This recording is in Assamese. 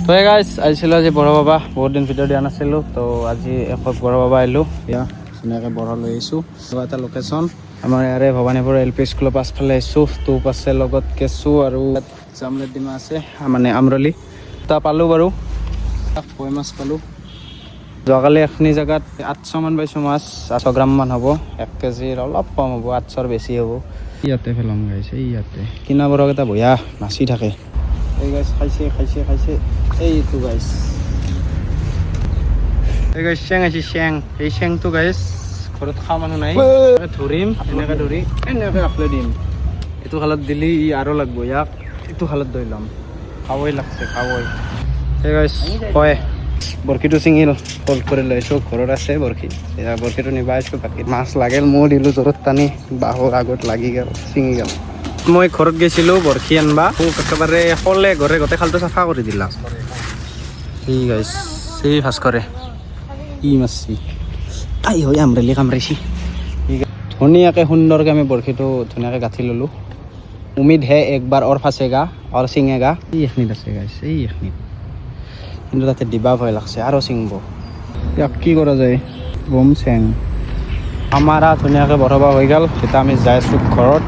তো গাইছ, আহিছিলোঁ আজি বৰহ বাবা। বহুত দিন ভিডিঅ' দিয়া নাছিলোঁ, তো আজি একক বৰহ বাবা আহিলোঁ। এয়া ধুনীয়াকৈ বৰহ লৈ আহিছোঁ। এটা লোকেশ্যন আমাৰ ইয়াৰে ভৱানীপুৰ এল পি স্কুলৰ পাছফালে আহিছোঁ। টোপ আছে, লগত কেঁচু আৰু জামলেট ডিমা আছে, মানে আমৰলি এটা পালোঁ বাৰু, কৱৈ মাছ পালোঁ। যোৱাকালি এখিনি জেগাত 800মান পাইছোঁ মাছ। 800 গ্ৰামমান হ'ব, 1 কেজিৰ অলপ কম হ'ব, 800ৰ বেছি হ'ব। ইয়াতে পেলাম গাইছে, ইয়াতে কিনা বৰহ এটা বঢ়িয়া নাচি থাকে। এই গাইছ, খাইছে, খাইছে, খাইছে। এইটো গাইছ, এই গাইছ, চেং আহিছে, চেং। এই চেংটো গাইছ, ঘৰত খোৱা মানুহ নাই। ধৰিম, এনেকৈ ধৰি এনেকৈ আপলে দিম। এইটো খালত দিলি ই আৰু লাগব। ইয়াক এইটো খালত ধৰি ল'ম। খাবই লাগছে, খাবই। এই গাইছ, কয় বৰশীটো ছিঙিল, ফল্ড কৰি লৈছোঁ। ঘৰত আছে বৰশী, এতিয়া বৰশীটো নিবা আহিছোঁ। বাকী মাছ লাগিল, ময়ো দিলোঁ জোৰত টানি, বাঁহৰ আগত লাগি গ'ল, ছিঙি গ'ল। মই ঘৰত গৈছিলোঁ বৰশী আনবা, মোক একেবাৰে সলে ঘৰে গোটেই খালটো চাফা কৰি দিলা। ঠিক আছে, সেই ভাস্কৰে ই মাৰছি। আই হৈ, আমৰেলি কামৰাইছি। ধুনীয়াকৈ সুন্দৰকৈ আমি বৰশীটো ধুনীয়াকৈ গাঁঠি ল'লোঁ। उम्मीद है एक बार और फंसेगा और ছিঙেগা। এই এইখিনিত আছে গাইছ, এই এইখিনিত। কিন্তু তাতে দিবা ভয় লাগছে, আৰু ছিঙব। ইয়াক কি কৰা যায়? বম চেং। আমাৰ ধুনীয়াকৈ বৰবা হৈ গ'ল। এতিয়া আমি যাই আছোঁ ঘৰত।